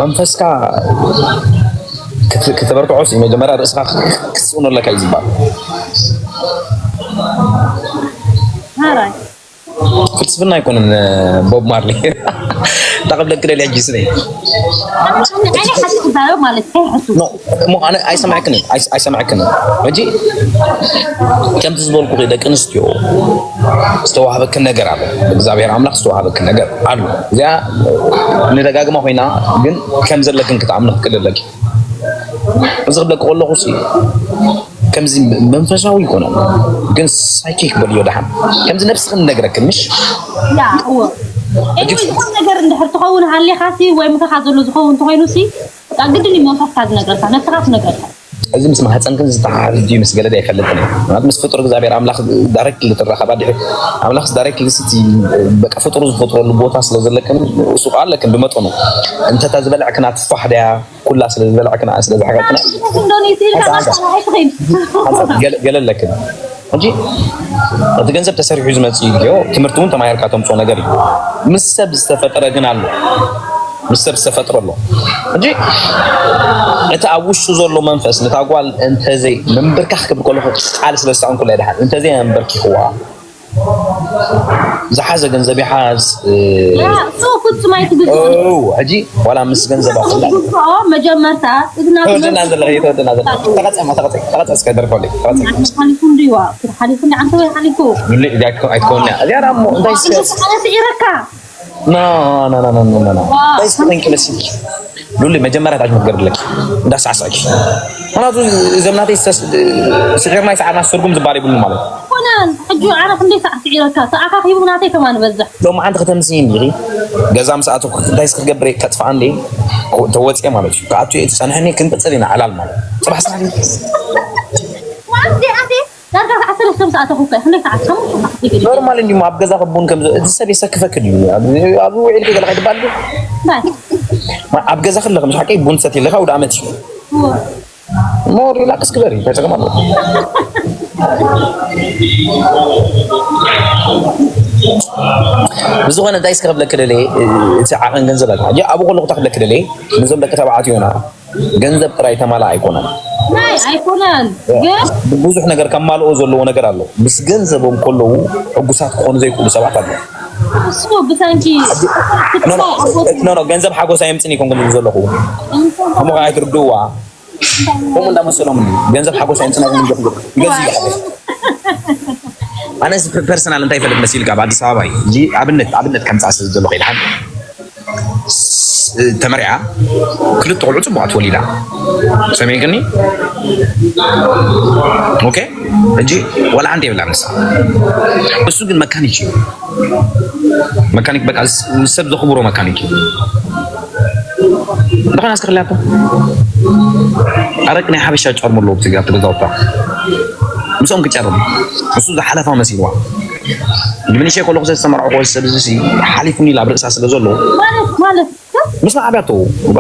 መንፈስካ ክት- ክተበርትዖ ሲ መጀመርያ ርእስኻ ክትስእኖ ኣለካ እዩ ዝበሃል። All right. ፍልስፍና ኣይኮነን። ቦብ ማርሊ ታቕብለክ ደልያ ጅስነ ኣነ ሓንቲ ክዛረብ ማለት ከይሕሱ ኖ እሞ ኣነ ኣይሰማዕክን እየ፣ ኣይስ- ኣይሰማዕክን እየ። ሕጂ ከምቲ ዝበልኩ ደቂ ኣንስትዮ ዝተዋህበክን ነገር ኣሎ። እግዚኣብሔር ኣምላኽ ዝተዋህበክን ነገር ኣሎ። እዚኣ ንደጋግማ ኮይና ግን ከም ዘለክን ክትኣምኒ ክትክእል ኣለኪ። እዚ ክብለኪ ከለኹ ሲ ከምዚ መንፈሳዊ ይኮነን ግን ሳይኪክ በልዮ ደሓን ከምዚ ነብስክ ንነግረክን ምሽ ያ እዎ። Anyway፣ ዝኾነ ነገር እንድሕር ትኸውን ሃሊኻ ሲ ወይ ምሳኻ ዘሎ ዝኸውን እንተኾይኑ ሲ በቃ ግድን እዩ መንፈስካ ዝነገርካ፣ ነብስኻ ትነገርካ። እዚ ምስ ማህፀንክን ዝተሓሓዝ ድዩ ምስ ገለ ኣይፈልጥን እዩ። ማለት ምስ ፍጡር እግዚኣብሔር ኣምላኽ ዳይሬክት ልትራኸባ ድሕር ኣምላኽ ዳይሬክት ልስቲ በቃ ፍጡሩ ዝፈጥረሉ ቦታ ስለ ዘለክን እሱ ኣለክን ብመጠኑ እንተታ ዝበልዕክና ትፋሕ ደያ ኩላ ስለ ዝበልዕክና ስለ ዝሓቀቅና እንደሆነ ይስኢልካ ሓንሳብ ማሳላ ኣይትኸይድ ሓንሳብ ገለ- ገለ ኣለክን እንጂ እቲ ገንዘብ ተሰሪሑ ዝመፅእ እዩ። ትምህርቲ እውን ተማሂርካ ተምፅኦ ነገር እዩ። ምስ ሰብ ዝተፈጠረ ግን ኣሎ፣ ምስ ሰብ ዝተፈጥረ ኣሎ እንጂ እቲ ኣብ ውሽጡ ዘሎ መንፈስ ነታ ጓል እንተዘይ ምንብርካኽ ክብል ከለኹ ቃል ስለ ዝሰኣንኩላ ይድሓን እንተዘይ ኣንበርኪኽዋ ዝሓዘ ገንዘብ ይሓዝ። ያ እሱ ፍጹም ኣይትግዝኦ። ኦ፣ ሕጂ ዋላ ምስ ገንዘብ ኣላ ትግዝኦ መጀመርታ እዝና ተወደና ዘለኺ ተወደና ዘለኺ ተቐጸማ ተቐጸ ተቐጸ እስከ ደርፈለይ ተቐጸ ሓሊፉ እንድዋ ሓሊፉ እንዲ ዓንተ ወይ ሓሊፉ ሉሊ እዚኣ ኣይትኮ- ኣይትኮንያ እዚኣ ዳሞ እንታይ እስከ ኣነ ስዒረካ ና ና ና ና ና ና እንታይ እስከ ተንኪለሲ ሉሊ መጀመርያ ታች መትገር ኣለኪ እንዳሳዕሳዕኪ ምክንያቱ እዞም ናተይ ዝተስ- ስዒርና ይሰዓርና ትርጉም ዝበሃል የብሉን ማለት እዩ። ኮነ ሕጂ ኣነ ክንደይ ሰዓት ስዒረካ ተኣኻኺቡ ናተይ ከማን በዝሕ ሎም ሓንቲ ከተምስይን ኢኺ ገዛ ምስ ኣተኹ እንታይ እስኪ ክገብር እየ ከጥፍኣ እንደ ተወፅየ ማለት እዩ ክኣቱ እየ ትፀንሐኒ ክንቅፅል ኢና ዕላል ማለት እዩ። ፅባሕ ስራሕ ማለት ኣቴ ዳርጋ ሰዓት ሰለስተ ምስ ኣተኹ እኮ ክንደይ ሰዓት ሓሙሽተ ሰዓት ይገድል ኖርማል እንዲሞ ኣብ ገዛ ክቡን ከም እቲ ሰብ የሰክፈክ ድዩ ኣብ ውዒልኪ ገለ ከይትባል ባይ ኣብ ገዛ ክለኽ ምሽ ሓቀይ ቡን ትሰትይ ኣለኻ ውድ ዓመት እዩ እሞ ሪላክስ ግበሪ እንታይ ጸገም ኣለዎ ብዝኾነ እንታይ እስከ ክብለክ ደለ እቲ ዓቐን ገንዘብ ኣለ ሕጂ ኣብኡ ከለኹ ክብለክ ደለ ነዞም ደቂ ተባዕትዮና ገንዘብ ጥራይ ተማላ ኣይኮነን ናይ ኣይኮነን ግን ብዙሕ ነገር ከማልኦ ዘለዎ ነገር ኣሎ ምስ ገንዘቦም ከለዉ ሕጉሳት ክኾኑ ዘይክእሉ ሰባት ኣለዉ እሱ ብሰንኪ ኖ፣ ኖ፣ ኖ፣ ገንዘብ ሓጎስ ኣየምፅን ይኮንኩም ዝብል ዘለኹ ከምኡ ከዓ ኣይትርድእዋ ከምኡ እንዳመሰሎም እንዲ ገንዘብ ሓጎስ ኣየምፅን ኣይኮንኩም ዘለኹ ይገዝ ይሓለ ኣነ ፐርሰናል እንታይ ይፈልጥ መሲልካ ኣብ ኣዲስ ኣበባ እዩ እዚ ኣብነት ኣብነት ከምፃእ ስለ ዘለኹ ኢልሓን ተመርያ ክልተ ቆልዑ ፅቡቃት ወሊዳ ሰሚዕክኒ ኦኬ ሕጂ ዋላ ሓንቲ የብላ ንሳ እሱ ግን መካኒክ እዩ መካኒክ በቃ ሰብ ዘኽብሮ መካኒክ እዩ ደኸና እስከ ክልያቶ ኣረቂ ናይ ሓበሻ ጨርሙ ኣለዎ ብትግርኛ ትገዛውታ ምስኦም ክጨርም እሱ ዝሓለፋ መሲልዋ ንምንሸ ከለኹ ዘስተመርዕኮ ሰብ እዚ ሓሊፉኒ ኢላ ኣብ ርእሳ ስለ ዘሎ ማለት ማለት ምስ ዓብያቶ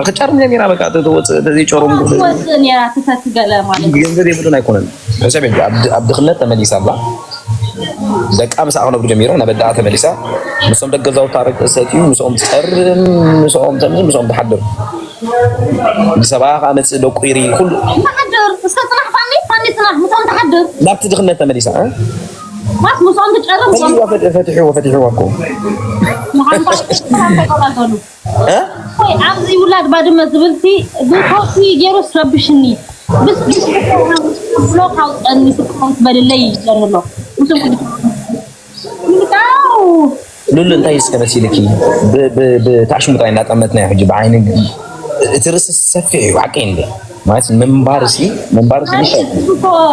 ክጨርም ጀሚራ በቃ ተወፅእ ተዘይጨሮም ወፅእ ነራ ትሰቲ ገለ ማለት ገንዘብ የብሉን ኣይኮነን ሕሰብ ኣብ ድኽነት ተመሊሳ ኣላ ደቃ ምስኣ ክነብሩ ጀሚሮም ናብ ኣደኣ ተመሊሳ ምስኦም ደገ ገዛውታ ኣረቂ ሰትዩ ምስኦም ትፀርም ምስኦም ተምዝም ምስኦም ትሓድር ሰብኣ ከዓ መፅእ ደቁ ይርኢ ኩሉ ተሓድር እስከ ፅናሕ ፋኒ ፋኒ ፅናሕ ምስኦም ተሓድር ናብቲ ድኽነት ተመሊሳ እ? ማስ ምስኦም ትጨርም ፈትሕዎ ፈት- ፈትሕዎ ፈትሕዎ እኮ ንሓንታ ተቆራገሉ እ? ወይ ኣብዚ ውላድ ባድመ ዝብል ሲ ብኮፒ ገይሩ ስረብሽኒ ብስ ብሎ ካውፀኒ ስቆም ትበልለይ ይጀርሎ ምስም ምጣው ሉሉ እንታይ እስከ መሲልኪ ብ- ብ- ብታሽሙ ጥራይ እናጠመትና እዩ ሕጂ ብዓይኒ እቲ ርእሲ ሰፊሕ እዩ ሓቂ እንደ ማለት ምንባር ሲ ምንባር ሲ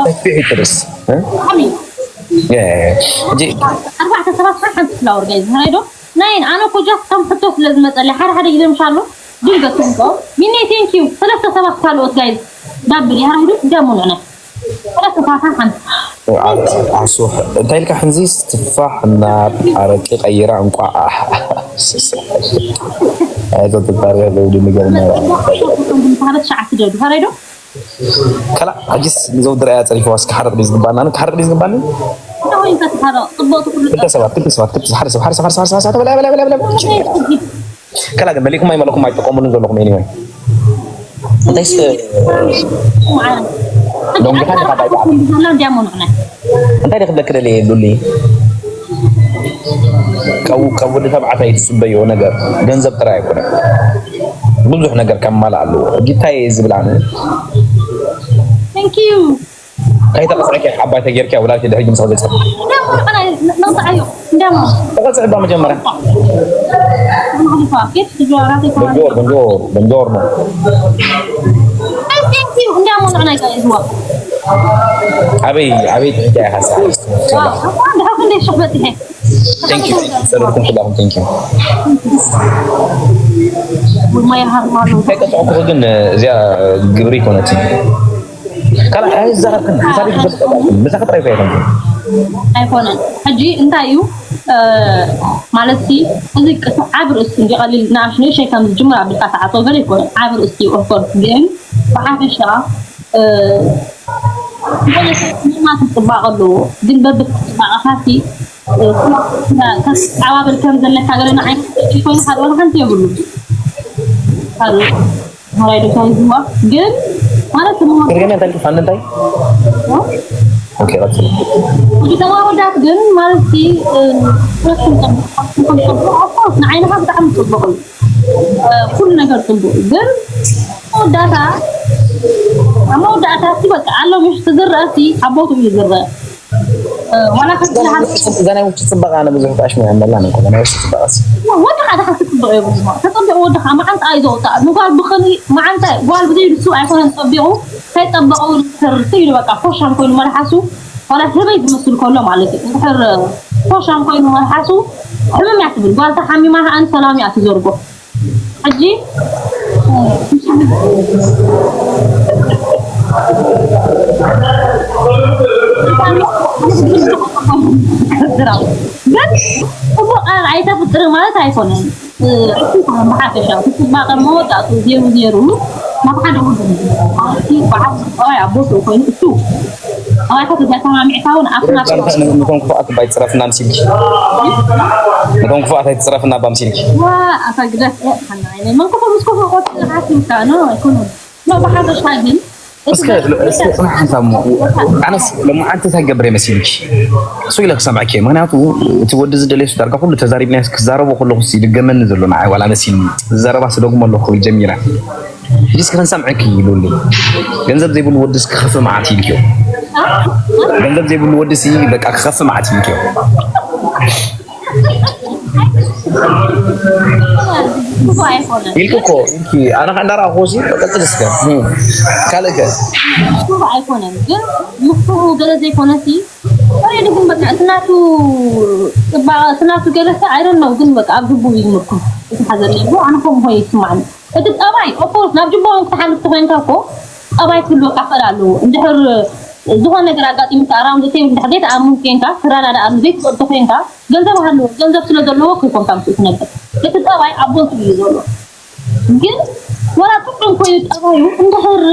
ሰፊሕ እዩ እቲ ርእሲ እ? ሕጂ ኣርባዕተ ሰባት ሓንቲ ፍላወር ጋይ ዝህራይ ዶ ናይን ኣነ እኮ ጃስት ከም ሕቶ ስለ ዝመፀለይ ሓደ ሓደ ግዜ ምሻሎ ድንገት ትምፅኦ ሚኔ ቴንክ ዩ ሰለስተ ሰባት ካልኦት ጋይ ዳብል ይሃራይዱ ደሙ ንዕነ ሰለስተ ሰባት ሓንቲ ኣሱ እንታይ ኢልካ ሕንዚ ትፋሕ እና ኣረቂ ቀይራ እንቋ ኣይተጥባርያ ዘውዲ ንገርና ሓደ ትሽዓተ ደዱ ሃራይ ዶ ከላ ሕጂስ ንዘውዲ ረያ ፀሪፈዋ እስኪ ሓረቅ ድዩ ዝግባና ኣነ ክሓረቅ ድዩ ዝግባኒ ወይ ተሓረቅ ፅቡቅ ትኩሉ ክልተ ሰባት ክልተ ሰባት ክልተ ሓደ ሰብ ሓደ ሰብ ሓደ ሰብ ሓደ ሰብ በላ በላ በላ በላ ከላ ግን መሊእኩም ኣይመለኩም ኣይጠቀሙሉን ዘለኹም። Anyway፣ እንታይ ስ- ደንጉኻ ዲኻ ባይ በዓል? እንዲያሞ ንዕና እንታይ ደ ክብለክ ደልየ ሉሊ? ካብ ካብ ወዲ ተባዕታይ ትፅበዮ ነገር ገንዘብ ጥራይ ኣይኮነን። ብዙሕ ነገር ከማልእ ኣለዎ። ሕጂ እንታይ እየ ዝብል ኣነ? Thank you። ከይተቐፅዕኪ ዓባይ ተጌርኪያ ወላዲት ድሕሪ ምሳሕ ገፀ እንዲያሞ ንዕና ነውፃዓዮ። እንዲያሞ ተቐፅዕ ባ መጀመርያ። ንክልፋ ኬት ትጅዋራት ይኮና Bonjour, bonjour, bonjour ነው። Thank you። እንዲያሞ ንዕና ይቀይዝዋ ኣበይ ኣበይ ጥሕጃ ይሓሳ እንዲያው ክንደ ሽሕ በፅሐ Thank you, thank you። ሰደድኩም ኩላኹም thank you። ቡማ ይሃርማሉ ከይቀፅዕኩ ግን እዚኣ ግብሪ ይኮነትን። ካልእ ኣይዛረብክን። ሓሳብ ይግበስ። ምሳኺ ጥራይ እኮ ኣይኮንኩን። ኣይኮነን። ሕጂ እንታይ እዩ፣ እ፣ ማለት ሲ፣ እዚ ቅስ-፣ ዓብ ርእሲ እንዲ ቀሊል ንኣሽ ንእሸይ ከም ዝጅምር ኣቢልካ ተዓጾ ገለ ኣይኮነን። ዓብ ርእሲ እዩ፣ of course። ግን ብሓፈሻ፣ እ፣ ዝኾነ ሰብ ምማት ጽባቐ ኣለዎ። ግን በብጽባቐኻ ሲ፣ እ፣ ተዓባበል ከም ዘለካ ገለ ንዓይ ኮይኑ ሓደ ወላ ሓንቲ የብሉ። ካልእ ሞራይ ዶ ሳይዝዋ ግን ማለት ነው። ትርገም እንታይ ልትፋን እንታይ? ኦኬ፣ ቀጽል። ዲዛማ ወዳት ግን ማለት ሲ፣ እ፣ ንዓይንኻ ብጣዕሚ ጽቡቕ እዩ። እ፣ ኩሉ ነገር ጽቡቕ እዩ። ግን መወዳእታ፣ ኣብ መወዳእታ ሲ በቃ ኣሎ ምሽ ትዝረእ ሲ ኣብ ቦትኡ እዩ ዝዝረእ። እ፣ ዋላ ከ ዝለሓስ እዛ ናይ ውሽጢ ጽባቐ ኣነ ብዙሕ ጣዕሽ መ መላ ነኮ ናይ ውሽጢ ጽባቐ ሲ ወዲ ሓደ ሓደ ጽቡቕ እዩ ብዙ ተጸቢቑ ወዲ ከዓ መዓንጣ እዩ ዘውፅኣ። ንጓል ብኽሊ መዓንጣ ጓል ብዘይ ንሱ ኣይኮነን ጸቢቑ ከይጸበቐ እውን ተርሲ ኢሉ በቃ ኮሻም ኮይኑ መልሓሱ ዋላ ህበይ ዝመስል ከሎ ማለት እዩ። እንድሕር ኮሻም ኮይኑ መልሓሱ ሕምም እያ ትብል ጓል ተሓሚማ ከዓን ሰላም እያ ትዘርጎ። ሕጂ ግን ጽቡቕ ቃል ኣይተፍጥር ማለት ኣይኮነን። ብሓፈሻ እቲ ጽባቐ መወዳእቱ ዜሩ ዜሩ ናብ ሓደ ውድድር ማለት በዓል ጠባይ ኣብ ቦትኡ ኮይኑ እሱ ጠባይካ ተሰማሚዕካ እውን ኣፍና ነቶም ክፉኣት ባይ ትፅረፍና ምሲልኪ። ነቶም ክፉኣት ኣይትፅረፍና ባ ምሲልኪ። ዋ ኣታ ግደፍ። መን ክፉእ ምስ ክፉእ ቆጽ ሓሲብካ ነው ኣይኮነን። ኖ ብሓፈሻ ግን እስከ እስከ ጽናሕ ሓንሳብ እሞ ኣነስ ሎማዓንቲ እንታይ ገብረ መሲልኪ? እሱ ኢለ ክሰምዐኪ እየ። ምክንያቱ እቲ ወዲ ዝደለየሱ ዳርጋ ኩሉ ተዛሪብናዮ ክዛረቦ ከለኹ ይድገመኒ ዘሎ ንዓይ ዋላ መሲልኒ። ዝዘረባ ስደግሞ ኣለኹ ጀሚረ። ሕጂ እስከ ክንሰምዐኪ ኢሉኒ። ገንዘብ ዘይብሉ ወዲ እስኪ ክኸፍእ መዓት ኢልኪዮ። ገንዘብ ዘይብሉ ወዲ ሲ በቃ ክኸፍእ መዓት ኢልኪዮ። ክፉእ ኣይኮነን። ኢልኪ እኮ ኢልኪ ኣነ ከ እንዳረኣኹ ሲ ቀጽል እስከ ካልእ ከ ክፉእ ኣይኮነን ግን ምክሩ ገለ ዘይኮነ ሲ ወይ ግን በቃ እቲ ናቱ ጽባቐ እቲ ናቱ ገለ ሲ I don't know ግን በቃ ኣብ ልቡ እዩ ዝምርኩስ እቲ ሓዘለይ ኣነ ከምኡ ኮይኑ ይስማዓኒ። እቲ ጠባይ ኦፍኮርስ ናብ ጅባኦም ክትሓልፍ ተኮይንካ እኮ ጠባይ ክህልወካ ክእል ኣለዎ። እንድሕር ዝኾነ ነገር ኣጋጢሙካ ኣራውንድ ቴብል እንድሕር ዘይትኣምን ኮንካ ትረዳዳኣሉ ዘይትፈልጦ ኮንካ ገንዘብ ሃለዎ ገንዘብ ስለ ዘለዎ ኮይኮንካ ምስኡ ትነብር። እቲ ጠባይ ኣብ ቦትኡ እዩ ዘሎ። ግን ወላ ጥዑም ኮይኑ ጠባዩ እንድሕር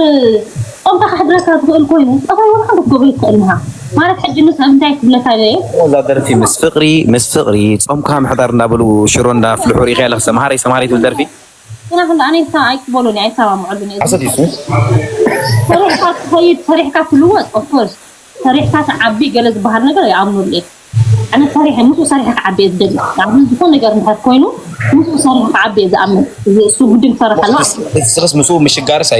ጾምካ ከሕድረካ ዝኽእል ኮይኑ ጠባይ ወላ ሓንቲ ክትገብሮ ይትኽእል ምሃ ማለት ሕጂ ምስ ኣብ እንታይ ክብለካ ደየ እዛ ደርፊ ምስ ፍቅሪ ምስ ፍቅሪ ጾምካ ምሕዳር እንዳበሉ ሽሮ እንዳፍልሑ ሪኢኻ ኣለኽ ሰምሃረይ ሰምሃረይ ትብል ደርፊ ግና ክንዲ ኣነ ይሳ ኣይቅበሉን እየ ኣይሰማምዐሉን እየ ሓሰት ይሱ ሰሪሕካ ትኸይድ ሰሪሕካ ትልወጥ ኦፍኮርስ ሰሪሕካ ትዓቢ ገለ ዝበሃል ነገር ይኣምኑሉ እየ ኣነ ሰሪሐ ምስኡ ሰሪሐ ክዓቢ እየ ዝደሊ ኣብዚ ዝኾን ነገር እንድሕር ኮይኑ ምስኡ ሰሪሐ ክዓቢ እየ ዝኣምን እዚ እሱ ግድን ክሰርሕ ኣለዋ ስረስ ምስኡ ምሽጋርስ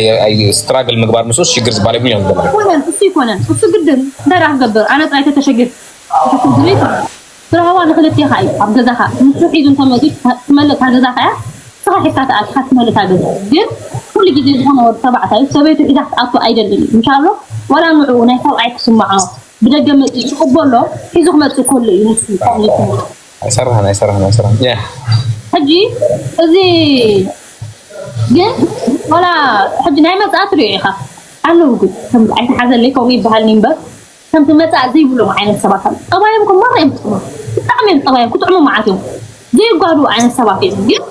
ስትራግል ምግባር ምስኡ ሽግር ዝበሃል የብሉን እዮም ዝበሉ ይኮነን እሱ ይኮነን እሱ ግድን እንታይ ደኣ ክገብር ኣነ ጥራይ ተተሸጊር ስራዋ ንክልቴኻ እዩ ኣብ ገዛኻ ንሱ ሒዙ እንተመፂኡ ትመልእ እታ ገዛኻ እያ ንስኻ ሒዝካ ተኣትኻ ትመልእ እታ ገዛ ግን ኩሉ ግዜ ዝኾነ ወዲ ተባዕታይ ሰበይቱ ሒዛ ክትኣቱ ኣይደልን እዩ ምሻሎ ዋላ ንዕኡ ናይ ሰብኣይ ክስምዖ ብደገ መፂኡ ይቕበሎ ሒዙ ክመፅእ ከሎ እዩ ንሱ ከምኡ ዝስምዖ ኣይሰራሕን ኣይሰራሕን ኣይሰራሕን ያ ሕጂ እዚ ግን ዋላ ሕጂ ናይ መፅኣ ትሪኦ ኢኻ ኣለዉ ግን ከም ኣይተሓዘለይ ከምኡ ይበሃልኒ እምበር ከምቲ መፃእ ዘይብሎም ዓይነት ሰባት ኣሉ ጠባዮም ከማራ እዮም ክጥሙ ብጣዕሚ እዮም ጠባዮም ክጥዕሙ መዓት እዮም ዘይጓዱ ዓይነት ሰባት እዮም ግን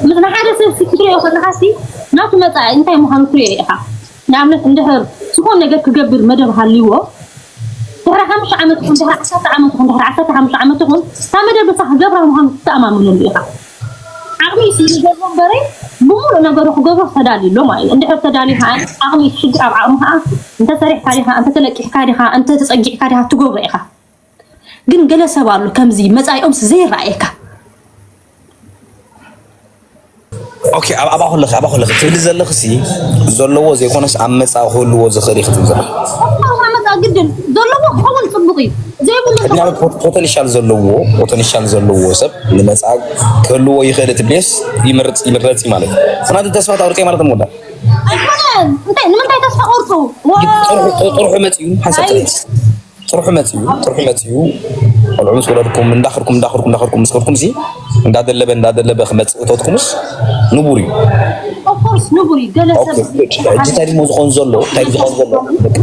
ምስ ንሓደ ሰብ ክትሪኦ ከለካ ሲ ናቱ መፃኢ እንታይ ምኳኑ ትሪኦ ኢኻ ንኣብነት እንድሕር ዝኾን ነገር ክገብር መደብ ሃልይዎ ድሕሪ ሓሙሽተ ዓመት ይኹን ድሕሪ ዓሰርተ ዓመት ይኹን ድሕሪ ዓሰርተ ሓሙሽተ ዓመት ይኹን እታ መደብ እሳ ክገብራ ምኳኑ ትተኣማመነሉ ኢኻ ዓቕሚ እዩ ዝገብሮ እምበረ፣ ብምሉእ ነገሩ ክገብሮ ተዳልዩ ኣሎ ማለት እዩ። እንድሕር ተዳልዩ ከዓ፣ ዓቕሚ ሽግር ኣብ ዓቕሚ ከዓ፣ እንተሰሪሕካ ዲኻ፣ እንተተለቂሕካ ዲኻ፣ እንተተፀጊዕካ ዲኻ፣ ትገብሮ ኢኻ። ግን ገለ ሰብ ኣሎ ከምዚ መጻኢኦምስ ዘይረኣየካ። ኦኬ፣ ኣብ ኣባ ኩለኺ፣ ኣባ ኩለኺ ትብሊ ዘለኽሲ ዘለዎ ዘይኮነስ ኣብ መጻኢ ክህልዎ ዝኽእል እዩ ክትብል ዘለኺ። ኣብ መጻኢ ግድን ዘለዎ ክኸውን ጽቡቕ እዩ። ዘይብሉ ቅድሚያ ፖ- ፖተንሻል ዘለዎ ፖተንሻል ዘለዎ ሰብ ንመጻኢ ክህልዎ ይኽእል ትብልስ ይምርጽ ይምረጽ እዩ ማለት እዩ። ጽናት ተስፋ ታውርቀ ማለት ነው። ኣይኮነን። እንታይ ንምንታይ ተስፋ ቆርጹ? ዋ ጥርሑ ጥርሑ መጽዩ ሓንሳብ ጥርሑ መጽዩ ጥርሑ መጽዩ ቆልዑ ምስ ወለድኩም እንዳኽርኩም እንዳኽርኩም እንዳኽርኩም ምስ ኽርኩም ሲ እንዳደለበ እንዳደለበ ክመጽእ እቶትኩምስ ንቡር እዩ። ኦፍኮርስ ንቡር እዩ። ገለ ሰብ ሕጂ እንታይ ድሞ ዝኾን ዘሎ እንታይ ዝኾን ዘሎ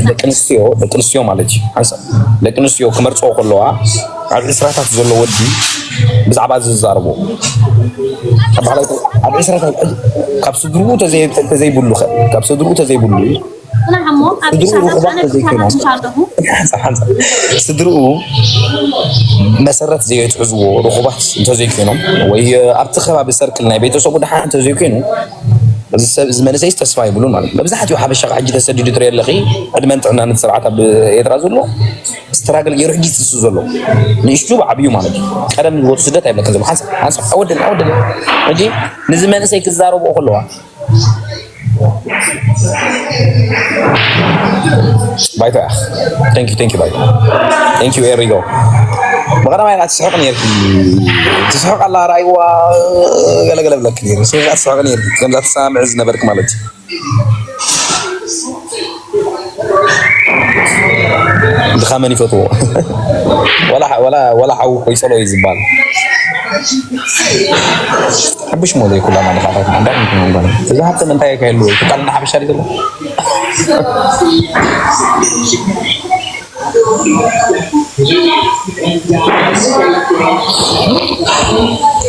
ደቂ ኣንስትዮ ደቂ ኣንስትዮ ማለት እዩ ሓንሳብ ደቂ ኣንስትዮ ክመርፅኦ ከለዋ ኣብ ዕስራታት ዘሎ ወዲ ብዛዕባ ዝዛረቦ ኣብ ዕስራታት ካብ ስድርኡ ተዘይብሉ ካብ ስድርኡ ተዘይብሉ ስድርኡ ርኹባት ተዘይኮይኖም ስድርኡ መሰረት ዘይትሕዝዎ ርኹባት እንተዘይኮይኖም ወይ ኣብቲ ከባቢ ሰርክል ናይ ቤተሰቡ ደሓን እንተዘይኮይኑ እዚ ሰብ እዚ መንእሰይስ ተስፋ ይብሉን ማለት እዩ። መብዛሕትኡ ሓበሻ ሕጂ ተሰዲዱ ትርኢ ኣለኺ ዕድመን ጥዕናን እቲ ስርዓት ኣብ ኤርትራ ዘሎ ስትራግል ገይሩ ሕጂ ዝትሱ ዘሎ ንእሽቱ ብዓብዩ ማለት እዩ። ቀደም ዝወፁ ስደት ኣይብለክን ዘሎ ሓንሳብ ሓንሳብ ኣወደን ኣወደን ሕጂ ንዚ መንእሰይ ክዛረብኦ ከለዋ ባይቶ ያኽ thank you thank you ባይቶ thank you ኤሪጎ ብቐዳማይ ኣ ትስሕቕ ነርኪ ትስሕቕ ኣላ ራይዋ ገለገለ ብለክ ነሩ ስሕቕ ትስሕቕ ነርኪ ከምዛ ትሰማምዕ ዝነበርክ ማለት እዩ ድኻ መን ይፈትዎ ወላ ሓዊ ኮይፀሎ እዩ ዝበሃል ሓብሽ ሞ ዘይኩላ ማለት ኣታት ማንዳ ምንትን ጓል እዚ ሃብተ ምንታይ ከህሉ ትቃል እና ሓበሻ ዘሎ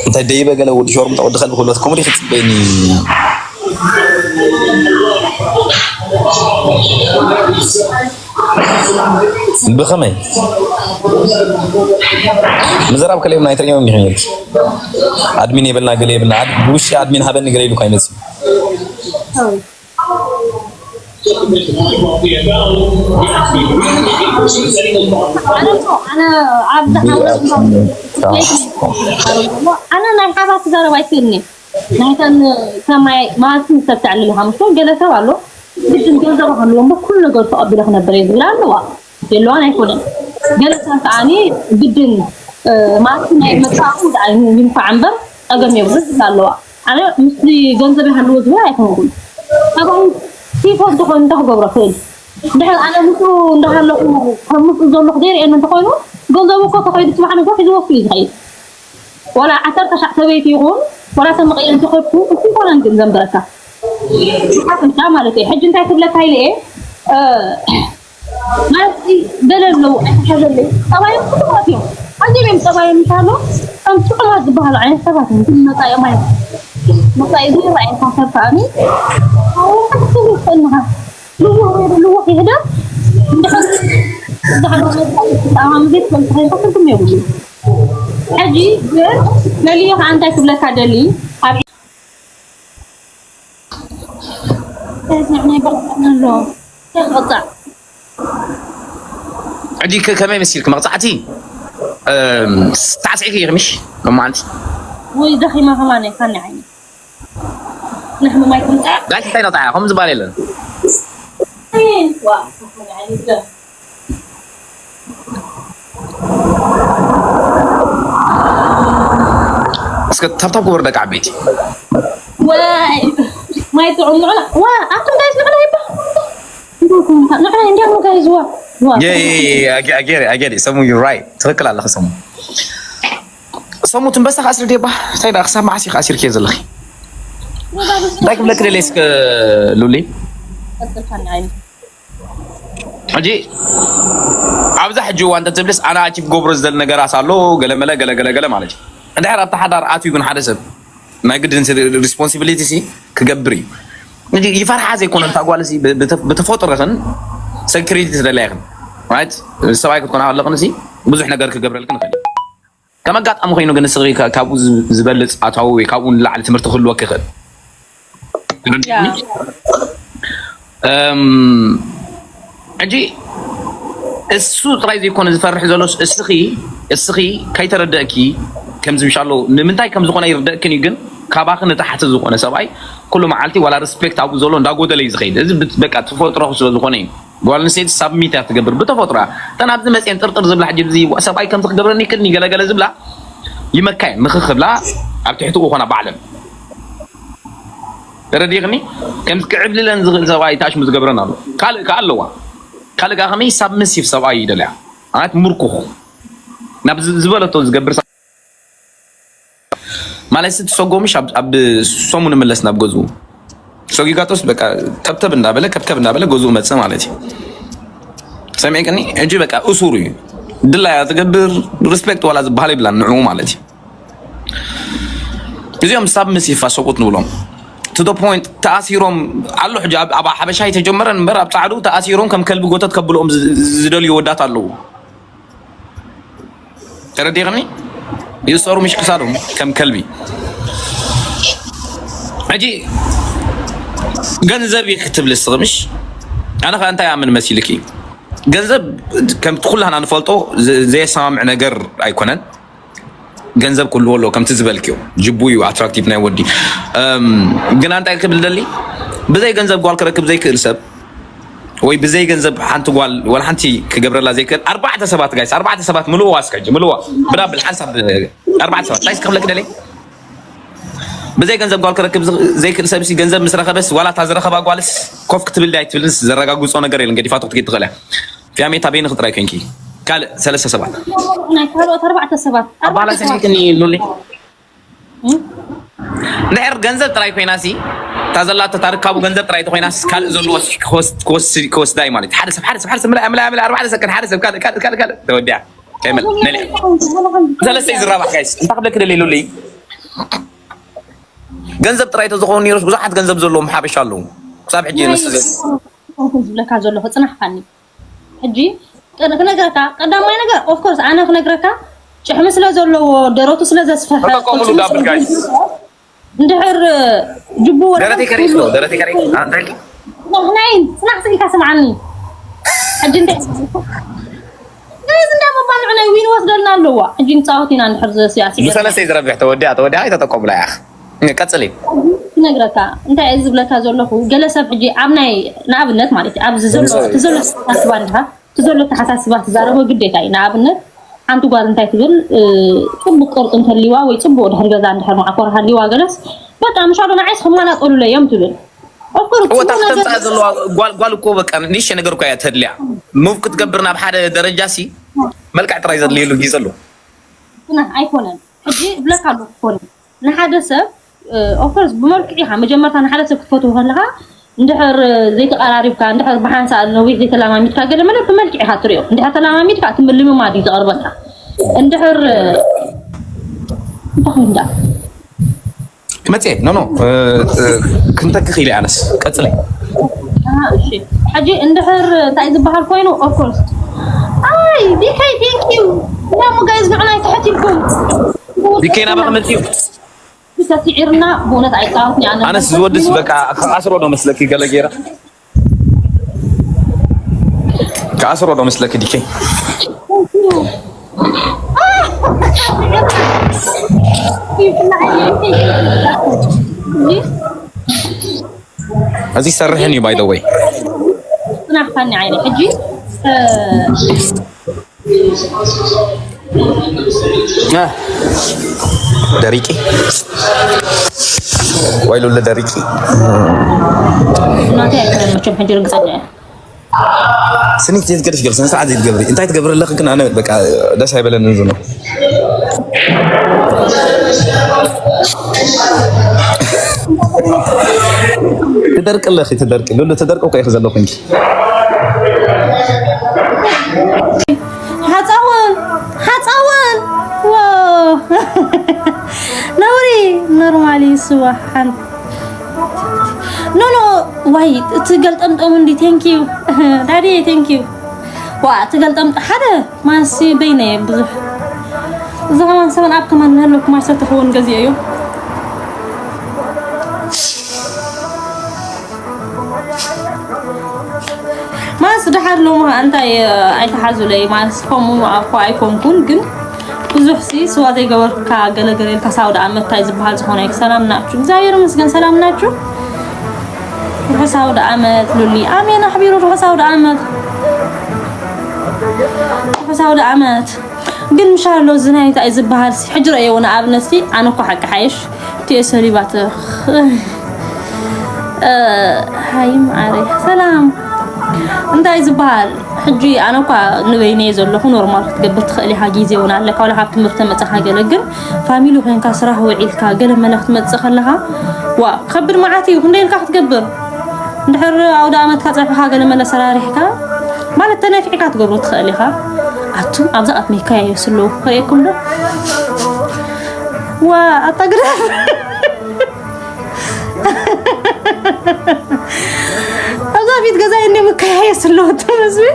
እንታይ ደይበ ገለ ወዲ ሾርምጣ ወዲ ከልቢ ክብለት ኮሜዲ ክትፅበይኒ ብኸመይ ምዝራብ ከለዮም ናይ ትርኛው እንዲህ ነርኪ ኣድሚን የብልና ገለ የብልና ብውሽጢ ኣድሚን ሃበኒ ገለ ኢሉ ካይመፅእ ኣነ ናይ ሓባር ክዛረብ ኣይክእልኒ ናይተን ከማይ ማለትኩም ሰብ ተዕልሉ ሃምሽተ ገለ ሰብ ኣሎ ግድን ገንዘብ ሃልዎ እምበር ኩሉ ነገር ተቐቢለ ክነበር እየ ዝብላ ኣለዋ የለዋን ኣይኮነን ገለ ሰብ ከዓኒ ግድን ማለት ናይ መጣቁ ይንፋዕ እምበር ፀገም የብሉ ዝብላ ኣለዋ ኣነ ምስቲ ገንዘብ ይሃልዎ ዝብል ኣይኮንኩን ሰብኣዊ ሲፎ እንተኾይኑ እንታይ ክገብሮ ክእል ድሕር ኣነ ምስኡ እንዳሃለኹ ከም ምስኡ ዘለኹ ዘይርእየኒ እንተኾይኑ ገንዘቡ እኮ ተኸይዱ ፅባሕ ንግሆ ሒዝዎ እዩ ዝኸይድ ዋላ ዓሰርተ ሻዕ ሰበይቲ ይኹን ዋላ ሰብ መቐየር እንተኸድኩ እሱ ይኮነን ግን ዘንበረካ ሓፍንታ ማለት እዩ ሕጂ እንታይ ክብለካ ኢለ እየ ማለት ገለ ኣለዉ ኣይተሓዘለይ ጠባዮም ክጥማት እዮም ኣዚም እዮም ጠባዮም እንታሎ ከም ጥዑማት ዝበሃሉ ዓይነት ሰባት እዮም ግን መፃኦም ኣይ መፃኢ ዘይረኣየካ ሰብ ከኣኒ ሓንቲ ክብል ይኽእልንኻ ልውሕ ወይ ልውሕ ይህደር እንድሕር ዝሃለወ መፃኢ ክጠቓሚ ዘይትፈልጥ ኮይንካ ትርጉም የብሉ ሕጂ ግን መሊኡ ከዓ እንታይ ክብለካ ደሊ ኣብ ሕጂ ከመይ መሲልክ መቕፃዕቲ ታዕስዒ ከይኽምሽ ሎማዓንቲ ወይ ደኺማ ከማን እየ ካኒ ዓይኒ ንሕሙም ኣይትምፃእ ጋሽ እንታይ ነቕፃዕ ከም ዝበሃል የለን እስከ ታብታብ ክወርደካ ዓበይቲ ወይ ማይ ጥዑም ንዑና ዋ ኣቱም ጋይስ ንዑና ይባ ንዑና እንዲያም ጋይስ ዋ ዋ አጌሪ ሰሙ ዩ ራይት ትክክል ኣለኸ ሰሙ ሰሙ ትንበሳ ከኣስሪ ዴባ እንታይ ዳ ክሳብ መዓስ ኢኻ ኣሲርክዮ ዘለኺ እንታይ ክብለክ ደለ እስከ ሉሊ ሕጂ ኣብዛ ሕጂ እዋን እንተትብልስ ኣነ ኣቺቭ ገብሮ ዝደሊ ነገራት ኣሎ ገለመለ ገለገለገለ ማለት እዩ እንድሕር ኣብቲ ሓዳር ኣትዩ ግን ሓደ ሰብ ናይ ግድን ሪስፖንሲቢሊቲ ሲ ክገብር እዩ ሕጂ ይፈርሓ ዘይኮነ እታ ጓል ሲ ብተፈጥሮኽን ሰክሪቲ ትደለያ ኢኽን ማለት ሰብኣይ ክትኮና ኣለኽን ሲ ብዙሕ ነገር ክገብረልክን ይኽእል ከም ኣጋጣሚ ኮይኑ ግን ንስኺ ካ- ካብኡ ዝ- ዝበልፅ ኣታዊ ወይ ካብኡ ንላዕሊ ትምህርቲ ክህልወኪ ይኽእል። ትርድእኒ? እም፣ ሕጂ እሱ ጥራይ ዘይኮነ ዝፈርሕ ዘሎ እስኺ እስኺ ከይተረደእኪ ከምዚ ምሻሎ ንምንታይ ከም ዝኾነ ይርደእክን እዩ። ግን ካባኺ ንታሕቲ ዝኾነ ሰብኣይ ኩሉ መዓልቲ ዋላ ሪስፔክት ኣብኡ ዘሎ እንዳጎደለ እዩ ዝኸይድ። እዚ ብት- በቃ ተፈጥሮ ስለ ዝኾነ እዩ። ጓል ኣንስተይቲ ሳብሚት እያ ትገብር ብተፈጥሮያ። እተን ኣብዚ መፅየን ጥርጥር ዝብላ ሕጂ እዚ ሰብኣይ ከምዚ ክገብረኒ ክኒ ገለገለ ዝብላ ይመካየን ምኽኽብላ ኣብ ትሕቲ ዝኾና ባዕለን ተረዲኽኒ። ከም ክዕብልለን ዝኽእል ሰብኣይ ታሽሙ ዝገብረን ኣሎ። ካልእ ከኣ ኣለዋ። ካልእ ከኣ ከመይ ሳብሚሲቭ ሰብኣይ ይደልያ ማለት ምርኩኽ ናብ ዝ- ዝበለቶ ዝገብር ሰብ- ማለት እቲ ሰጎምሽ ኣብ ኣብ ሰሙን ምለስ ናብ ገዝኡ ሰጊጋቶስ በቃ ተብተብ እንዳበለ ከብከብ እንዳበለ ገዝኡ መጽእ ማለት እዩ። ሰሚዕክኒ? ሕጂ በቃ እሱር እዩ። ድላያ ትገብር ሪስፔክት ዋላ ዝበሃል ይብላን ንዕኡ ማለት እዩ። እዚኦም ሳብ ምስ ይፋሰቁት ንብሎም to the point ተኣሲሮም ኣሎ። ሕጂ ኣብ ኣብ ሓበሻ ኣይተጀመረን እምበር ኣብ ጻዕዱ ተኣሲሮም ከም ከልቢ ጎተት ከብልኦም ዝ- ዝደልዩ ወዳት ኣለዉ። ተረዲኽኒ? ይእሰሩ ምሽ ክሳዶም ከም ከልቢ። ሕጂ ገንዘብ እዩ ክትብል እስኺ ምሽ ኣነ ኸ እንታይ ኣምን መሲልኪ? ገንዘብ ከም ኩላህና ንፈልጦ ዘ- ዘየሰማምዕ ነገር ኣይኮነን። ገንዘብ ክህልዎ ኣለዎ ከምቲ ዝበልክዮ ጅቡ እዩ ኣትራክቲቭ ናይ ወዲ እም፣ ግን እንታይ ክብል ደሊ ብዘይ ገንዘብ ጓል ክረክብ ዘይክእል ሰብ ወይ ብዘይ ገንዘብ ሓንቲ ጓል ወላ ሓንቲ ክገብረላ ዘይክእል ኣርባዕተ ሰባት ጋይስ ኣርባዕተ ሰባት ምልእዋ እስከ ሕጂ ምልእዋ ብዳብል ሓንሳብ ኣርባዕተ ሰባት እንታይ ክብለክ ደሊ ብዘይ ገንዘብ ጓል ክረክብ ዝ- ዘይክእል ሰብሲ ገንዘብ ምስ ረኸበስ ዋላ እታ ዝረኸባ ጓልስ ኮፍ ክትብል ዳይ ትብልንስ ዘረጋግጾ ነገር የለን ገዲፋቶ ክትከይድ ትኽእል እያ ፊያሜታ በይንኺ ጥራይ ኮይንኪ ካልእ ሰለስተ ሰባት ናይ ካልኦት ኣርባዕተ ሰባት ኣባላ ኣርባዕተ ሰባት ሰሚዕክኒ ሉሊ እም? እንድሕር ገንዘብ ጥራይ ኮይናሲ እታ ዘላቶ እታ ርካቡ ገንዘብ ጥራይ ተኮይናስ ካልእ ዘለዎ ክወስድ ክወስድ ክወስድ ክወስዳ እዩ ማለት እዩ ሓደ ሰብ ሓደ ሰብ ሓደ ሰብ ምልኣ ምልኣ ምልኣ ኣርባዕተ ሰከንድ ሓደ ሰብ ካልእ ካልእ ካልእ ካልእ ተወዲኣ ከይመል ነልያ ሰለስተ እዩ ዝራባሕ ጋይስ እንታይ ክብለኪ ደልየ ሉሊ ገንዘብ ጥራይ ተዝኸውን ነይሮስ ብዙሓት ገንዘብ ዘለዎም ሓበሻ ኣለዉ ክሳብ ሕጂ ናይ ንስ ዘ- ኮንኩን ዝብለካ ዘለኹ ጽናሕካኒ ሕጂ ቅድ- ክነግረካ ቀዳማይ ነገር ኦፍኮርስ ኣነ ክነግረካ ጭሕሚ ስለ ዘለዎ ደረቱ ስለ ዘስፈሐ ተጠቀሙሉ ቅልጽሙ ዳብል ስለ ጋይስ። ዘይብሉ፣ እንድሕር ጅቡ ወረቀት ደረተይ ከሪእስ ኩሉ- ዶ ደረተይ ከሪእስ ኣንታይ ናይ ጽናሕ ስኢልካ ስምዓኒ ሕጂ እንታይ ጋይስ እንዳ መባልዑ ናይ ዊን ወስደልና ኣለዋ ሕጂ ንጻወት ኢና እንድሕር ዘስያስዕ ብሰለስተይ ዝረብሕ ተወዲኣ ተወዲኣ ኣይተጠቀሙላ ያኽ ቀጽሊ ክነግረካ እንታይ እዚ ዝብለካ ዘለኹ ገለ ሰብ ሕጂ ኣብ ናይ ንኣብነት ማለት እዩ ኣብዚ ዘሎ እቲ ዘሎ ተሓሳስባ እንድኻ እቲ ዘሎ ተሓሳስባ ትዛረቦ ግዴታ እዩ ንኣብነት ሓንቲ ጓል እንታይ ትብል ፅቡቅ ቅርፂ እንተሊዋ ወይ ፅቡቅ ድሕሪ ገዛ እንድሕር መዓኮር ሃሊዋ ገለስ በቃ ምሻዶ ንዓይስ ክመናጠሉለ እዮም ትብል እወ እታ ክተምፅኣ ዘለዋ ጓል ጓል እኮ በቃ ንእሽተ ነገር እኮ እያ ተድልያ ሙቭ ክትገብር ናብ ሓደ ደረጃ ሲ መልክዕ ጥራይ ዘድልየሉ ግዜ ኣሎ ኣይኮነን ሕጂ ብለካ ኣሎ ክኮነ ንሓደ ሰብ ኦፍኮርስ ብመልክዕ ኢኻ መጀመርታ ንሓደ ሰብ ክትፈትዎ ከለኻ እንድሕር ዘይተቀራሪብካ እንድሕር ብሓንሳእ ነዊሕ ዘይተላማሚድካ ገለ መለ ብመልክዕ ኢኻ ትሪኦ እንድሕር ተላማሚድካ እቲ ምልምማድ እዩ ዝቀርበካ እንድሕር እንታይ እንዳ መፅየ ኖ ኖ ክንተክኽ ኢለ ኣነስ ቀፅለ ሕጂ እንድሕር እንታይ ዝበሃል ኮይኑ ኦፍኮርስ ኣይ ዲከይ ቴንክ ዩ እሞ ጋይዝ ንዕና ይትሕት ኢልኩም ዲከይ ናበ ክመፅዩ ተስዒርና ብእውነት ኣይፃወትን ኣነ ኣነስ ዝወድስ በቃ ክኣስሮ ዶ መስለኪ ገለ ገይረ ክኣስሮ ዶ መስለኪ ዲከይ እዚ ይሰርሕን እዩ ባይ ወይ ናፍታኒ ዓይነ ሕጂ ደሪቂ ዋይሉለ ደሪቂ እናተ ኣይኮነን መቸም ሕጂ ርግፀኛ እየ ስኒት ዘይትገድፍ ገር ስነ ስርዓት ዘይትገብሪ እንታይ ትገብሪ ኣለኺ ግን ኣነ በቃ ደስ ኣይበለንን ዘሎ ትደርቂ ኣለኺ ትደርቂ ሉሉ ትደርቂ እኮ ኢኺ ዘለኹ እንጂ ሓፃውን ሓፃውን ነውሪ ኖርማሊ ስዋ ሓንቲ ኖ ኖ ዋይ እቲ ገልጠምጠሙ እንዲ ቴንኪዩ ዳዲ ቴንኪዩ ዋ እቲ ገልጠምጠ ሓደ ማንሲ በይነ ብዙሕ እዚ ከማን ሰበን ኣብ ከማን ንህለኩም ኣይሰተኽዎን ገዚኦ እዩ። ማስ ድሓር ሎሚ ከኣ እንታይ ኣይተሓዙለይ። ማስ ከምኡ እኮ ኣይኮንኩን፣ ግን ብዙሕ ሲ ስዋ ዘይገበርካ ገለገለ ኢልካ ሳውዲ ኣመት እንታይ ዝበሃል ዝኾነ እዩ። ሰላም ናችሁ? እግዚኣብሔር ይመስገን። ሰላም ናችሁ? ርሑስ ኣውደ ኣመት ሉሊ። ኣሜን ኣሕቢሩ ርሑስ ኣውደ ኣመት። ርሑስ ኣውደ ኣመት። ግን ምሻሎ እዚ ናይ እንታይ ዝበሃል ሲ? ሕጂ ረእየዎ ንኣብነት ሲ፣ ኣነ እኮ ሓቂ ሓይሽ እትዮ ሰሊባትኽ። እ፣ ሃይ ማዓረይ። ሰላም። እንታይ ዝበሃል? ሕጂ ኣነ እኳ ንበይነይ ዘለኹ ኖርማል ክትገብር ትኽእል ኢኻ፣ ግዜ እውን ኣለካ። ዋላ ካብ ትምህርቲ መጻኻ ገለ፣ ግን ፋሚሊ ኮይንካ ስራሕ ውዒልካ ገለ መለ ክትመጽእ ከለኻ፣ ዋ፣ ከብድ መዓት እዩ። ክንደይ ኢልካ ክትገብር? እንድሕር ኣውደ ኣመትካ ጸብሕኻ ገለ መለ ሰራሪሕካ፣ ማለት ተነፊዕካ ትገብሮ ትኽእል ኢኻ። ኣቱም ኣብዛ ኣብ ሜካያ የስሎ ርእየኩም ዶ? ዋ፣ ኣታ ግደፍ። ኣብዛ ፊት ገዛ እንደ መከያየስ ኣለዎ ትመስል።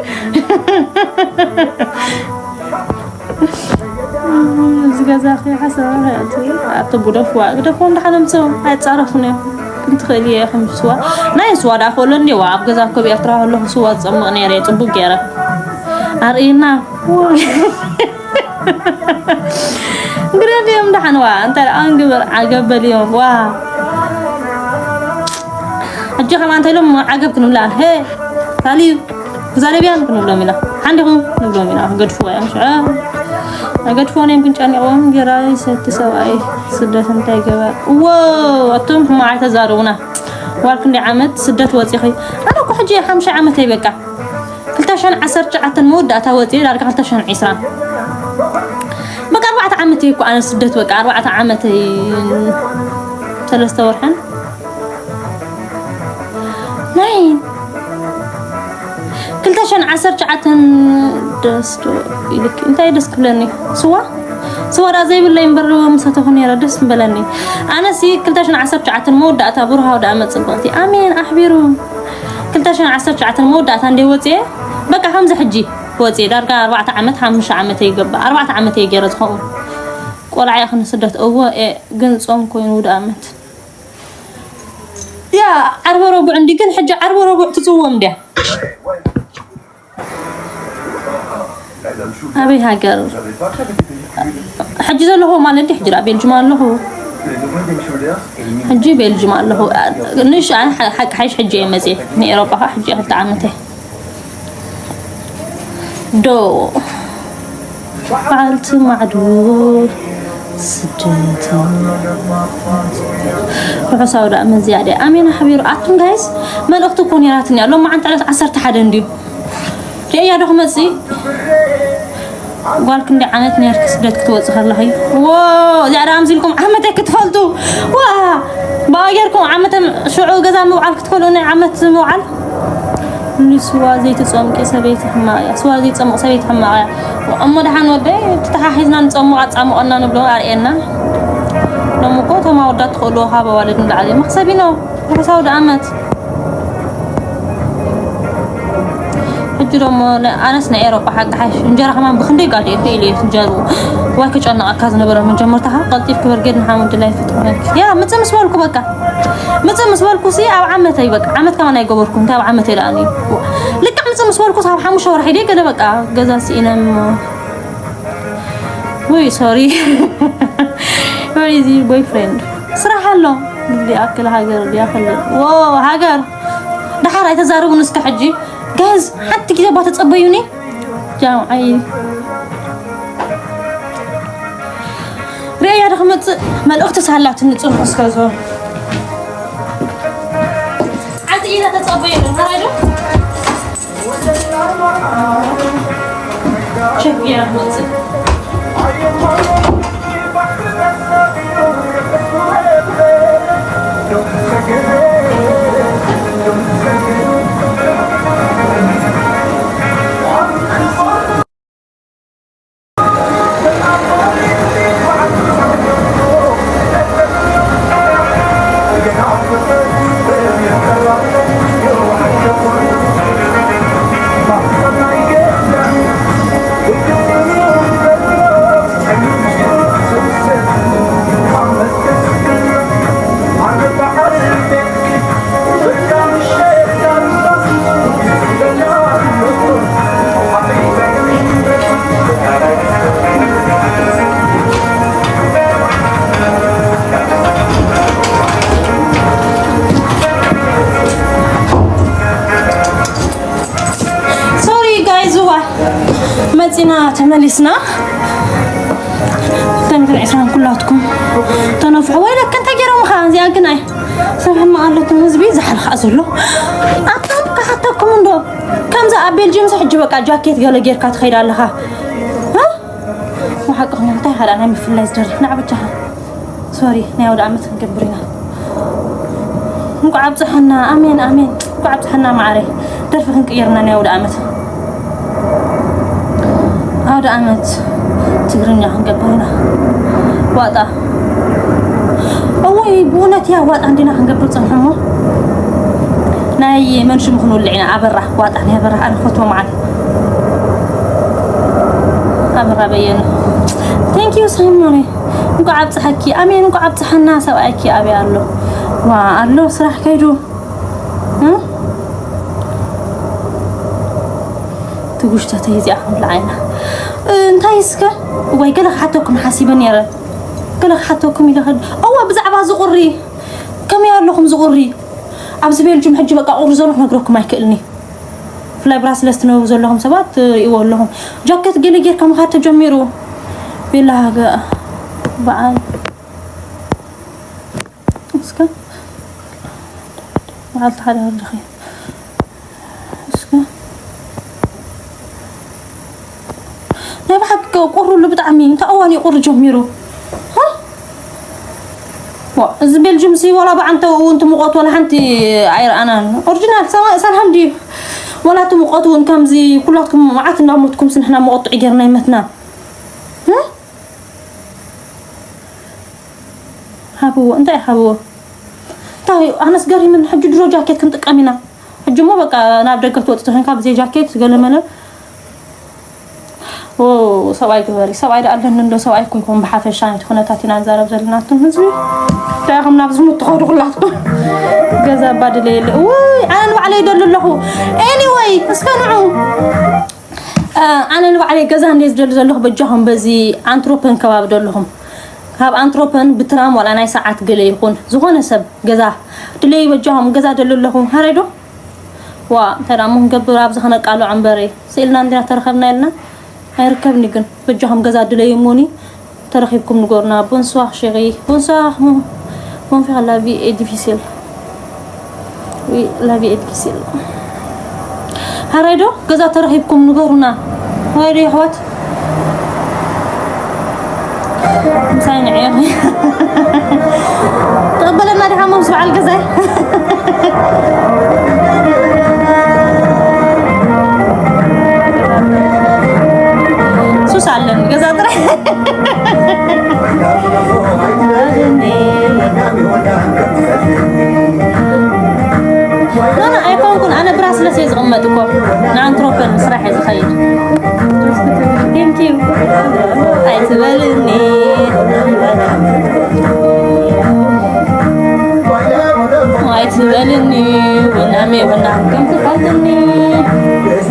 እዚ ገዛ ኸይሓሰብ ኣቲ ግደፍዋ፣ ግደፍዎም፣ ደሓን ኣምፅኦም፣ ኣይፃረፉን እዮም። ክንትኽእል እየ ከም ስዋ፣ ናይ ስዋ ደኣ ክእሎ እንዲዋ፣ ኣብ ገዛ ኮብ ኤርትራ ከለኹ ስዋ ዝፀምቕ ነይረ፣ ፅቡቅ ገይረ። ኣርእይና። ግደፍዮም ደሓን ዋ፣ እንታይ ደኣ ንግበር፣ ዓገብ በልዮም ዋ። ሕጂ ከማን እንታይ ኢሎም ዓገብ ክንብላ፣ ሄ፣ ካልዩ፣ ክዛረብያን ክንብሎም ኢና። ሓንዲኹም ንብሎም ኢና፣ ክገድፍዎ እዮም ሽዑ። ኣገድፎን እዮም ክንጨኒቕዎም፣ ጌራ ይሰቲ ሰብኣይ ስደት እንታይ ገባ። እዎ፣ ኣቱም ሕማቕ ኣይተዛርቡና። ዋል ክንደይ ዓመት ስደት ወፂኺ? ኣነ እኮ ሕጂ ሓሙሻይ ዓመተይ በቃ። ክልተ ሽሕን ዓሰርተ ትሽዓተን መወዳእታ ወፂኤ ዳርጋ ክልተ ሽሕን ዕስራን። በቃ ኣርባዕተ ዓመተይ እኮ ኣነ ስደት በቃ ኣርባዕተ ዓመተይ ሰለስተ ወርሕን ናይ ክልተ ሽሕን ዓሰርተ ትሽዓተን ደስ ዶ ኢልክ? እንታይ ደስ ክብለኒ? ስዋ? ስዋ ደኣ ዘይብለይ እምበር ምሰተኹ ነይረ ደስ ምበለኒ። ኣነሲ ክልተ ሽሕን ዓሰርተ ትሽዓተን መወዳእታ ብሩሃው ደኣ መጽብቕቲ። ኣሜን ኣሕቢሩ። ክልተ ሽሕን ዓሰርተ ትሽዓተን መወዳእታ እንደ ወጽኤ፣ በቃ ከምዚ ሕጂ ወጽኤ ዳርጋ ኣርባዕተ ዓመት፣ ሓሙሽተ ዓመት ይገባእ። ኣርባዕተ ዓመት እየ ገይረ ዝኸውን። ቆልዓ እየ ክንስደት እወ፣ ኤ፣ ግን ጾም ኮይኑ ውድ ኣመት። ያ ዓርበ ረቡዕ እንዲ ግን ሕጂ ዓርበ ረቡዕ ትጽዎም ድያ? ኣበይ ሃገር? ሕጂ ዘለኹ ማለት ድዩ? ሕጂ ደኣ ቤልጅም ኣለኹ። ሕጂ ቤልጅም ኣለኹ። ንሽ-፣ ኣነ ሓ-፣ ሓቂ ሓይሽ ሕጂ እየ መጽየ። ንኤውሮጳ ኸኣ ሕጂ ክልተ ዓመት እየ። ዶ በዓልቲ ማዕዶ ስደት። ርሑስ ኣውደ ኣመት ዝያዳ። ኣሜን ኣሕቢሩ። ኣቱም ጋይስ፣ መልእኽቲ እኮ ነይራትኒ እያ። ሎማዓንቲ ዕለት ዓሰርተ ሓደ እንድዩ። ርእያ ዶ ክመጽእ? ጓል ክንደይ ዓመት ነርኪ ስደት ክትወጽእ ከለኺ? ዎ፣ እዚኣ ደኣ ኣምሲልኩም ዓመተይ ክትፈልጡ። ዋ፣ ብኣ ጌርኩም ዓመተ ሽዑ ገዛ ምውዓል ክትከልኡ ናይ ዓመት ምውዓል። ንስዋ ዘይትጸምቂ ሰበይቲ ሕማቕ እያ። ስዋ ዘይጸምቕ ሰበይቲ ሕማቕ እያ። እሞ ደሓን ወደይ፣ ተተሓሒዝና ንጸምቕ ኣጻምቐና ንብሎ ኣርእየና። ሎሚ እኮ እቶም ኣወዳት ትኽእልዎ ካብ ኣዋልድ ንላዕሊ መኽሰብ ኢኖ። ርሑስ ኣውደ ኣመት። ሕጂ ደሞ ነ-፣ ኣነስ ናይ ኤሮጳ ሓቂ ሓይሽ። እንጀራ ከማን ብኽንደይ ጋዲ ክኢሉ እየ እንጀርኡ። ዋይ ክጨነቐካ ዝነበረ መጀመርታ ኸዓ ቀልጢፍ ክበርጌድ ንሓመድ ድላይ ፍትሑ ነክ። ያ፣ ምጽእ ምስ በልኩ በቃ። ምጽእ ምስ በልኩ ሲ ኣብ ዓመተይ በቃ። ዓመት ከማን ኣይገበርኩ፣ እንታይ ኣብ ዓመተይ ደኣ እኔ። ልክዕ ምጽእ ምስ በልኩ ሲ ኣብ ሓሙሽተ ወርሒ ድየ ገለ በቃ ገዛ ስኢነ እሞ። ውይ፣ ሶሪ። Where is your boyfriend? ስራሕ ኣሎ። ዝኣክል ሃገር ድያ ክልል? ዎ፣ ሃገር። ደሓር ኣይተዛረቡን እስከ ሕጂ። ጋይዝ፣ ሓንቲ ግዜ እባ ተጸበዩኒ። ጃምዓይ። ርእያ ዶ ክመጽእ? መልእኽቲ ሳላትኒ ጽንሑ እስከ ዞር። ዓዲ ኢላ ተጸበዩኒ። ቸክ እያ ትመጽእ። መሊስና። እተን ግን ዕስራን ኩላትኩም ተነፍሑ። ወይለክ እንታይ ገይሮምኻ? እዚኣ ግን ኣይ ሰብሕማ ኣለኩም ህዝቢ ዝሓልኻ ዘሎ። ኣቶም ክሓተኩም እንዶ። ከምዚ ኣብ ቤልጅየም ሕጂ በቃ ጃኬት ገለ ጌርካ ትኸይድ ኣለኻ። እ? ብሓቂ ኾይኑ እንታይ ይኸዳ ናይ ምፍላይ ዝደርፍ ንዓ በጃኻ። ሶሪ፣ ናይ ኣውደ ዓመት ክንገብር ኢና። እንኳዕ ኣብፀሐና። ኣሜን፣ ኣሜን። እንኳዕ ኣብፀሐና ማዓረይ። ደርፊ ክንቅይርና ናይ ኣውደ ዓመት። ኣውደ ዓመት ትግርኛ ክንገብር ኢና። ዋጣ። እወይ፣ ብእውነት እያ ዋጣ እንዲና ክንገብር ፀንሖሞ። ናይ መን ሽሙ ክንውልዕ ኢና? ኣበራ። ዋጣ ናይ ኣበራ። ኣነ ፈትዎ መዓት። ኣበራ በየነ። Thank you ሳይሞኔ። እንኳዕ ኣብፀሐኪ። ኣሜን። እንኳዕ ኣብፀሐና። ሰብኣይኪ ኣበይ ኣሎ? ዋ ኣሎ ስራሕ ከይዱ። እ? ትጉሽተተይ እዚኣ ክንብላ ዓይና። እ፣ እንታይ እስከ? ወይ ገለ ክሓተኩም ሓሲበ ነይረ። ገለ ክሓተኩም ኢለ ከድ-፣ እወ ብዛዕባ ዝቑሪ። ከመይ ኣለኹም ዝቑሪ? ኣብዚ ቤልጁም ሕጂ በቃ ቁሪ ዘሎ ክነግረኩም ኣይክእልኒ። ብፍላይ ብራስለስ ትነብሩ ዘለኹም ሰባት ትርእይዎ ኣለኹም። ጃኬት ገለ ጌርካ ምኻድ ተጀሚሩ። ቤላ ሃገ በዓል እስከ መዓልቲ ሓደ ክልኺ እስከ ናይ ብሓቂ ቁሩሉ ብጣዕሚ እንታይ እዋን እዩ ቁሪ ጀሚሩ? ሃ? ዋ፣ እዚ ቤልጅም ሲ ዋላ ብዓንተ እውን ትምቆት ዋላ ሓንቲ ኣይረኣናን። ኦሪጂናል ሰማ-፣ ሰላም ድዩ? ዋላ ትምቆት እውን ከምዚ ኩላትኩም መዓት እንዳሞትኩም ስንሕና መቆጥዒ ጌርና ይመትና። እ? ሃብዎ፣ እንታይ ሃብዎ? እንታይ ኣነስ ገሪምን ሕጂ ድሮ ጃኬት ክንጥቀም ኢና። ሕጂ እሞ በቃ ናብ ደገ ትወጽእ ኮይንካ ብዘይ ጃኬት ገለመለ። ኦ፣ ሰብኣይ ግበሪ። ሰብኣይ ደኣ ኣለኒ እንዶ፣ ሰብኣይ እኮ ይኮን ብሓፈሻ ነቲ ኩነታት ኢና ንዛረብ ዘለና። ኣቱም ህዝቢ፣ እንታይ ኢኹም ናብ ዝሙት ትኸዱ ኩላትኩም? ገዛ እባ ድለየለ። ውይ፣ ኣነ ንባዕለይ ይደሊ ኣለኹ። ኤኒወይ፣ እስከ ንዑ። እ፣ ኣነ ንባዕለይ ገዛ እንደ ዝደሊ ዘለኹ በጃኹም በዚ ኣንትሮፐን ከባቢ ደለኹም። ካብ ኣንትሮፐን ብትራም ዋላ ናይ ሰዓት ገለ ይኹን፣ ዝኾነ ሰብ ገዛ ድለይ በጃኹም ገዛ ደሊ ኣለኹ። ሃረይ ዶ? ዋ፣ እንታይ ደኣ እሞ ክንገብር ኣብዚ ከነቃልዖ እምበረይ። ስኢልና እንዲና ተረኸብና ኢልና ኣይርከብኒ ግን በጃኹም ገዛ ድለዩ እሞኒ ተረኺብኩም ንገሩና። ቦንስዋር ሼሪ። ቦንስዋር። ሞ-፣ ሞን ፌር ላቪ ኤ ዲፊሲል። ዊ፣ ላቪ ኤ ዲፊሲል። ሃረይ ዶ ገዛ ተረኺብኩም ንገሩና። ሃረይ ዶ የሕዋት? ምሳይ ንዕዮ። ተቐበለና ዲኻ እሞ ምስ በዓል ገዛይ? ሱስ ኣለኒ ገዛ ጥራሕ። ኖ፣ ኖ፣ ኣይኮንኩን። ኣነ ብራስለስ እየ ዝቕመጥ እኮ። ንኣንትሮፐን ስራሕ እየ ዝኸይድ። Thank you። ኣይትበልኒ። ኣይትበልኒ። ወናሜ ወና ከም ትፈልጥኒ። ደስ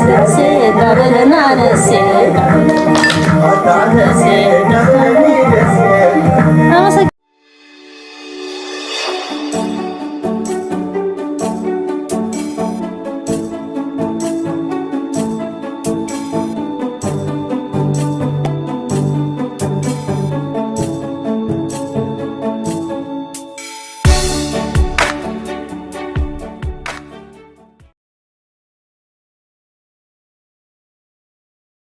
ደስ እንዳበለና ደስ። ኣመሰግ-